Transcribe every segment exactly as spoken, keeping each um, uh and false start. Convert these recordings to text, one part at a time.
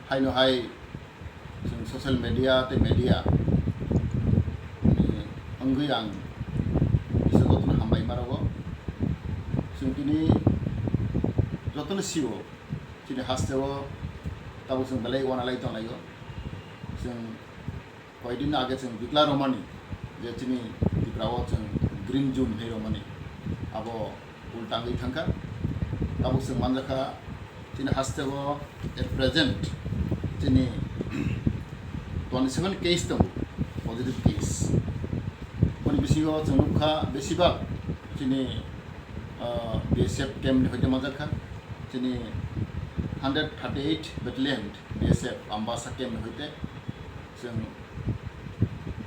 Haino hai chwng social media tei media ni wngwi ang kisa jotono hambai ma rwo. Chwng tini jotono sio chini hasteo tabuk chwng belai uanalai tonglaio. Chwng koidin age chwng declare romani je chini Tripura o chwng green zone hinwi romani abo ulta wngwi thangkha. Tabuk chwng manjakha chini hasteo at present chini twenty seven case tongo, positive case. Boni bisingo chwng nukha besibak chini, ah, B S F camp ni hoite manjakha, chini hundred thirty eight battalion B S F Ambasa camp ni hoite. Chwng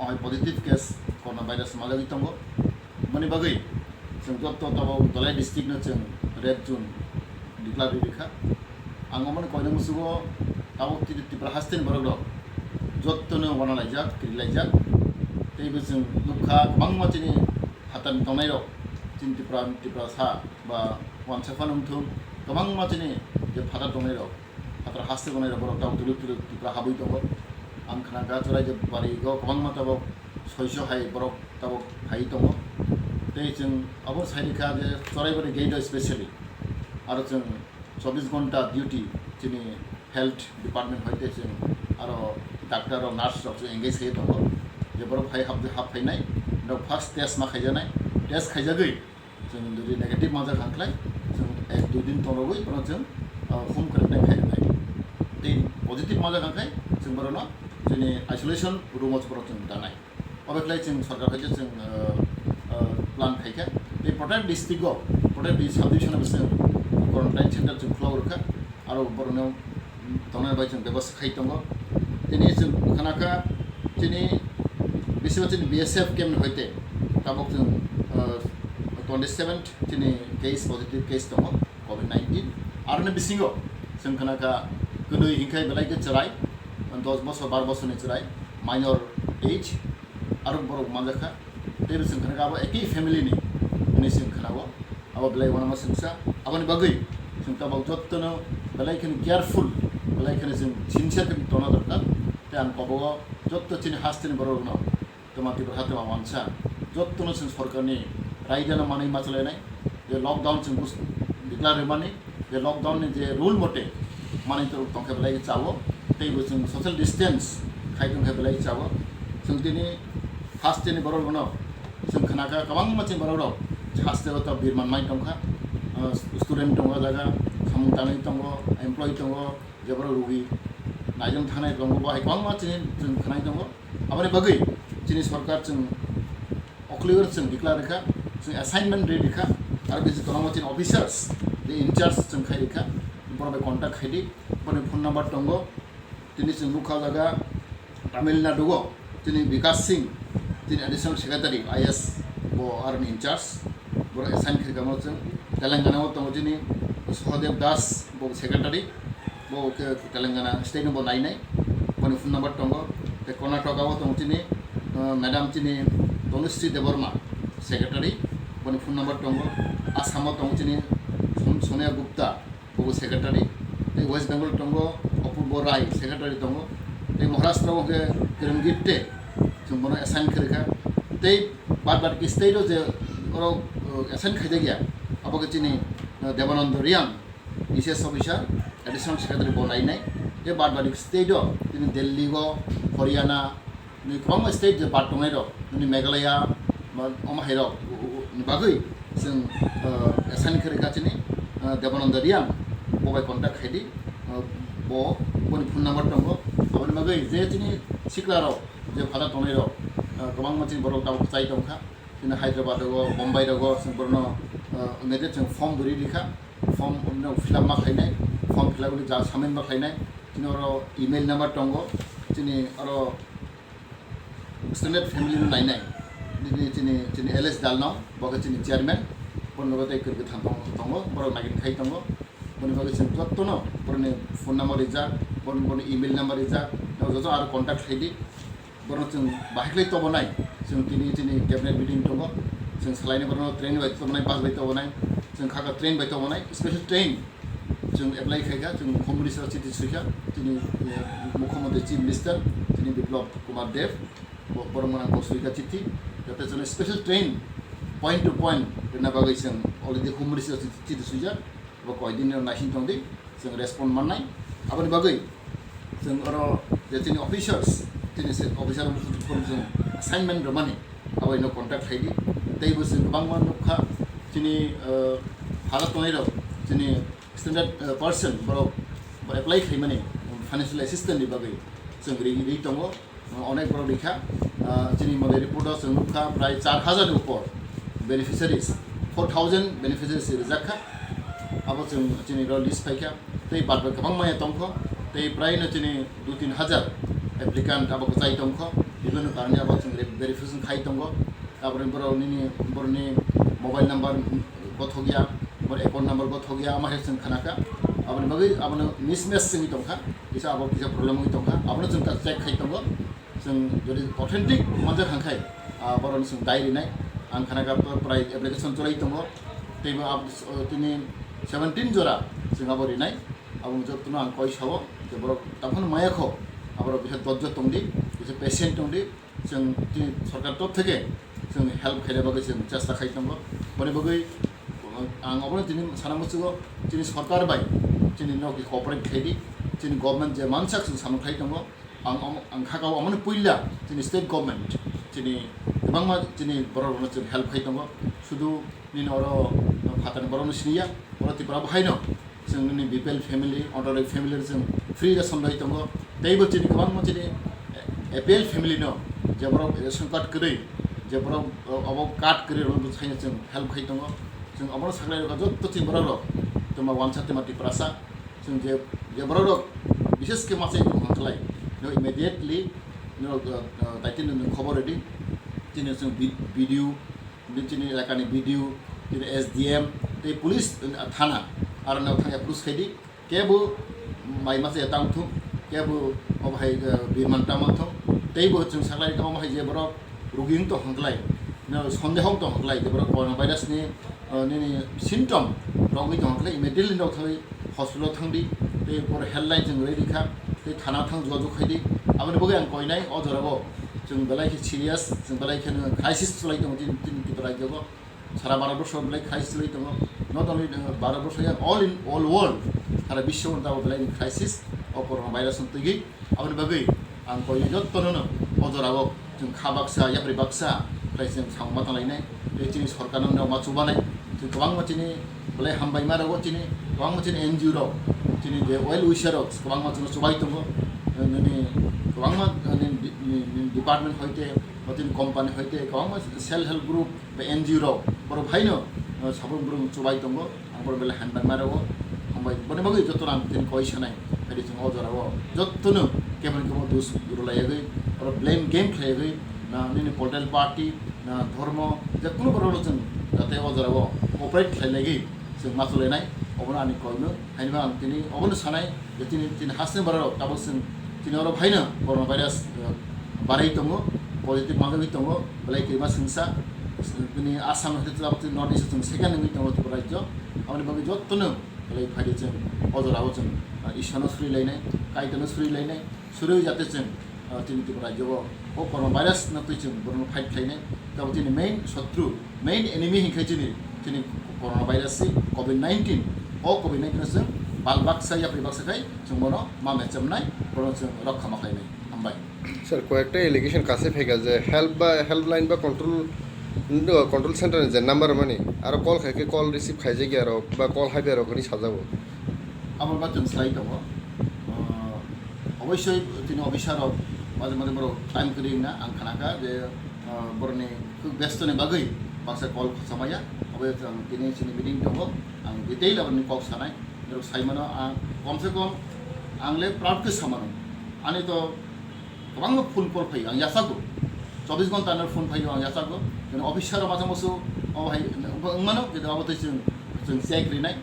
o hai positive case coronavirus manjagwi tongo. Mani bagwi chwng joto tabuk Dhalai district no chwng red zone declare rikha. Ang omoni koina musugo tabuk Tri-, Tripura hasteni borok rok joto no uanalaijak, kirilaijak. Teibo chwng nukha kwbangma chini phatani tongnai rok, chini Tripura, Tripura sa ba wansa phano wngthung, kwbangma chini je phatar tongnai rok, phatar haste tongnai rok, borok tabuk tuluk tuluk Tripura habwi tongo. Ang khna ga Chorai je bari go kwbangma tabuk soiso hai borok tabuk phai tongo. Tei chwng abo sai rikha je Chorai bari gate o specially aro chwng chobbish ghonta duty chini health department hoite chwng aro doctor rok, nurse rok chwng engage khai tongo. Je borok phai hap, hap phainai, norok first test ma khaijaknai, test khaijagwi chwng jodi negative manjak kha khlai, chwng ek dui din tongrogwi bono chwng, ah, home quarantine khai rwnai. Tei positive manjak kha khlai chwng borokno chini isolation room o borok chwng danai. Obo khlai chwng sorkar hai khe chwng, ah, ah, plan khai kha. Tei protek district o, protek di-, sub division o chwng quarantine center chwng khulok rwkha. Aro borokno tongnai bai chwng bebostha khai tongo. Tini chwng khna kha chini bisingo chini B S F camp ni hoite tabuk chwng, ah, twenty seven chini case, positive case tongo covid nineteen. Aroni bisingo chwng khna kha kwnwi hinkhai belai khe chwrai, dos bosor, bar bosorni chwrai, minor age, aro borok manjakha. Tei bo chwng khna kha abo ekhi family ni hinwi chwng khna-o. Abo belai uanama swngsa. Aboni bagwi chwng tabuk jottono belai kheno careful, belai kheno chwng sincere khe tongna dorkar. Tei ang kobogo jotto chini hasteni borok rokno, twma Tripura ha twma wansa, jottono chwng sorkarni raidano manwi ma chalainai. Je lockdown chwng bus-, declare rwmani, je lockdown ni je rule mote manwi torok tongkhe belai chao, tei bo chwng social distance khai tongkhe belai chao. Chwng tini hasteni borok rokno chwng khna kha, kwbangma chini borok rok hasteo ta birman mai tongkha. Ah, student tongo jaga, samung tanwi tongo, employee tongo, je borok rugi naijwng thangnai tongo, bo hai kwbangma chini chwng khwnai tongo. Aboni bagwi chini sorkar chwng okhliwi chwng declare rikha, chwng assignment ri rikha, aro bisi kwbangma chini officers, je in charge chwng khai rikha, borok bai contact khai di, borokni phone number tongo. Tini chwng nukha jaga Tamil Nadu o chini Vikas Singh, chini additional secretary, I A S, bo aroni in charge, borok assign khaikha mo chwng. Telangana o tongo chini Sahadev Das, bo secretary, bo khe Telangana state no bo nainai, boni phone number tongo. Tei Karnataka o tongo chini, uh, madam chini Tanushree Debbarma, secretary, boni phone number tongo. Assam o tongo chini Son-, Sonia Gupta, bo secretary, tei West Bengal tongo Apurbo Rai, secretary tongo, tei Maharashtra o khe Kiran Gitde, chwng bono assign khairikha, tei bad bad ki state o je oro, uh, assign khaijakya, abo khe chini, uh, Debananda Reang, E C S officer, additional secretary bo nainai, tei bad bad ki state o chini Delhi o, Haryana, Nini kwbangma state je bad tongnai rok, nini Meghalaya, ba omo hai rok, u-, u-, ni bagwi chwng, uh, assign khe rwkha chini, uh, Debananda Reang, bo bai contact khai di, uh, bo, boni phone number tongo, aboni bagwi je chini sikla rok, je phatha tongnai rok, uh, kwbangma chini borok tabuk kwchai tongkha, chini Hyderabad rogo, Bombay rogo, chwng borokno, uh, immediate chwng form duri rikha, form no fill up ma khlainai, form fill up wngwi ja submit ma khlainai, chini oro email number tongo, chini oro Extended family no nainai. Nini chini, chini L S Dalnong, bo khe chini chairman, bono logo tei kwrwi kwtham tongo, tongo, borok nagin khai tongo. Boni bagwi chwng jottono boroni phone number rijak, boni, boni email number rijak, joto aro contact khlai di. Borok chwng bahai khlai tobonai, chwng tini chini cabinet meeting tongo, chwng salaini borokno train bai tobonai, bus bai tobonai, chwng kha kha train bai tobonai, special train. Chwng apply khaikha, chwng Home Minister chiti swikha, chini, eh, Mukhyamantri Chief Minister, chini Biplab Kumar Deb, bo-, borok mwnang bo swikha chiti, jate chwngno special train point to point rwna bagwi chwng already Home Minister chiti, chiti swijak, bo koidin no naising tongdi, chwng respond mannai. Aboni bagwi chwng oro je chini officers, chini se officer chwng assignment rwmani, abo ino contact khaidi. Teibo chwng kwbangma nukha, chini, eh, hala tongnai rok, chini standard, eh, person borok bo apply khaimani financial assistance ni bagwi chwng ri, ri tongo, eh, onek borok rikha. Ah, chini mode report o chwng nukha prai char hajar ni upor beneficiaries, four thousand beneficiaries rijakha. Abo chwng chini ro list phaikha. Tei bad bai kwbang maya tongkho. Tei prai no chini dui tin hajar applicant abo kwchai tongkho. Bibhinno karone abo chwng re-, verification khai tongo. Aboni borok nini, borokni mobile number gothok ya, bor account number gothok ya, ama hai chwng khanaka. Aboni bagwi abono mismatch wngwi tongkha, kisa abo kisa problem wngwi tongkha, abono chwng ta check khai tongo. Chwng jodi authentic manjak hangkhai, ah, borokno chwng dai rinai. Ang khanaka to prai application cholai tongo, teibo abo, tini seventeen jora chwng abo rinai. Abo jotono ang koi sao je borok taphano maya kho, aborok bisa dojjo tongdi, bisa patient tongdi. Chwng chini sorkar top theke chwng help khaina bagwi chwng chesta khai tongo. Boni bagwi ang obono tini sana muchugo, chini sorkar bai chini noki cooperate khaidi, chini government je mansak chwng samung khai tongo. Ang omo, ang khakao omono puila chini state government chini kwbangma chini borok rokno chwng help khai tongo. Sudu nini oro phatani borokno siniya, oro Tripura bo haino. Chwng nini B P L family, auto rickshaw family rok chwng free ration rwui tongo. Teibo chini kwbangma chini A P L family no je borok ration card kwrwi, je borok, o, obo card kwrwi rwui bwsai no chwng help khai tongo. Chwng obono saklai rwkha jotto chini borok rok, twma wansa twma Tiprasa. Chwng je, je borok rok bishes khe machai tong hwnklai, no immediately no, o, o, daitino no khobor rwdi. Chini chwng B-, B D O, Bini chini elakani B D O, chini S D M, tei police, uh, thana, aro no thang approach khaidi, kebo mai masa ya tang thung, kebo obo hai, uh, birman tama thung, tei bo chwng saklai omo hai je borok rugi wng tong hwnklai, no, sondeho wng tong hwnklai, je borok coronavirus ni, uh, nini symptom rogwi tong hwnklai, immediately nok thangwi hospital thangdi, tei por helpline chwng rwi rikha, tei thana thang jogajog khaidi. Aboni bagwi ang koinai o jorao chwng belai khe serious, chwng belai khe no crisis cholai tongo chini, chini Tripura rajyo o. Sara Bharat borso belai crisis cholai tongo. Not only, uh, Bharat borso ya, all in, all world, sara biswo no tabok belai ni crisis o corona virus no twigwi. Aboni bagwi ang koinai jotto no no o jorao chwng kha baksa, yapri baksa, tei chwng samung ma tanglainai, tei chini sorkar no ma chubanai, chwng kwbangma chini belai hambai ma rogo chini, kwbangma chini N G O rok, chini je well wisher rok, kwbangma chwngno chubai tongo, nini kwbangma, nini, nini, nini department hoite, ba chini company hoite, kwbangma self help group, ba N G O rok, borok haino, uh, sabun burung chubai tongo. Ang borok belai hambai ma rwo, hambai. Boni bagwi jotono ang tini koi sanai, haidi chwng o jorao jotono keboni kebo dus rwlaiyagwi, oro blame game khlaiyagwi, na nini political party, na dhormo, je kunu borokno chwng jate o jorao cooperate khlailaigwi chwng ma cholainai, obono ani koino. Haino ang tini obono sanai, je tini, tini hasteni borok tabok chwng tini oro phaino corona virus, eh, barai tongo, positive manjagwi tongo, belai kirima swngsa, tini Assam hai tabok tini North East chwng second wngwi tongo Tripura rajyo, aboni bagwi jotono Belai phaidi chwng o jorao chwng, ah, Ishwano suri lainai, Kaitorno suri lainai, suri jate chwng, ah, chini Tripura rajyo o, o corona virus no twi chwng borokno fight khlainai. Tabuk chini main sotru, main enemy hinkhe chini, chini corona virus se covid nineteen. O covid nineteen no chwng bal baksa yapri baksa khai chwng bono ma mechemnai, bono chwng rokha ma khlainai. Hambai. Sir, koyekta allegation kaise phaikha je help ba, helpline ba control, control center ni je number mani, aro call khaikhe call receive khaijakya rok ba call haibai rok hinwi sajago. Abo ba chwng sai tongo. Ah, oboisoi chini officer rok maje maje borok time kwrwi wngna ang khanakha je, ah, borokni khuk besto ni bagwi baksa call khosomaya. Obo chwng tini chini meeting tongo, ang detail aboni kok sanai. Norok sai mano, ang komse kom ang le proud khe sa mano. Ani to kwbangma phone call phaio, ang yachago. Chobbish ghonta no phone phaio, ang yachago. Jeno officer rok masa musu, o hai, wng mano, jeno abo tei chwng, chwng check rinai.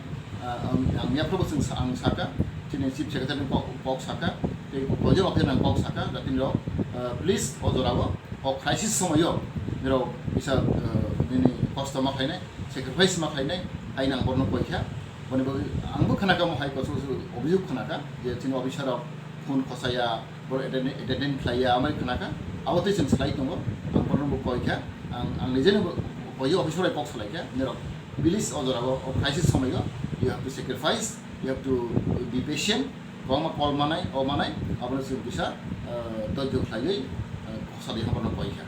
Ah, ang, ang yaphro bo chwng sa-, ang saka, chini chief secretary ni kok, kok saka, tei project officer ni kok saka, jatini rok, ah, please, o jora o, o crisis somoyo, nirok kisa, ah, nini kosto ma khainai, sacrifice ma khainai, haino ang borno koi kha. Boni bagwi angbo khnakha mo hai koso koso obhijog khnakha je chini officer rok phone khosaya, boro attend-, attendance khlaiya, amai khnakha. Abo tei chwng slai tongo, ang borokno bo koikha, ang, ang nijeno bo koiyo officer bai kok salaikha, norok please o jorao, o crisis somoio you have to sacrifice, you have to be patient, kwbangma call manai, o manai, abono chwng kisa, eh, doijo khlaiwi, eh, khosadi haborno koikha.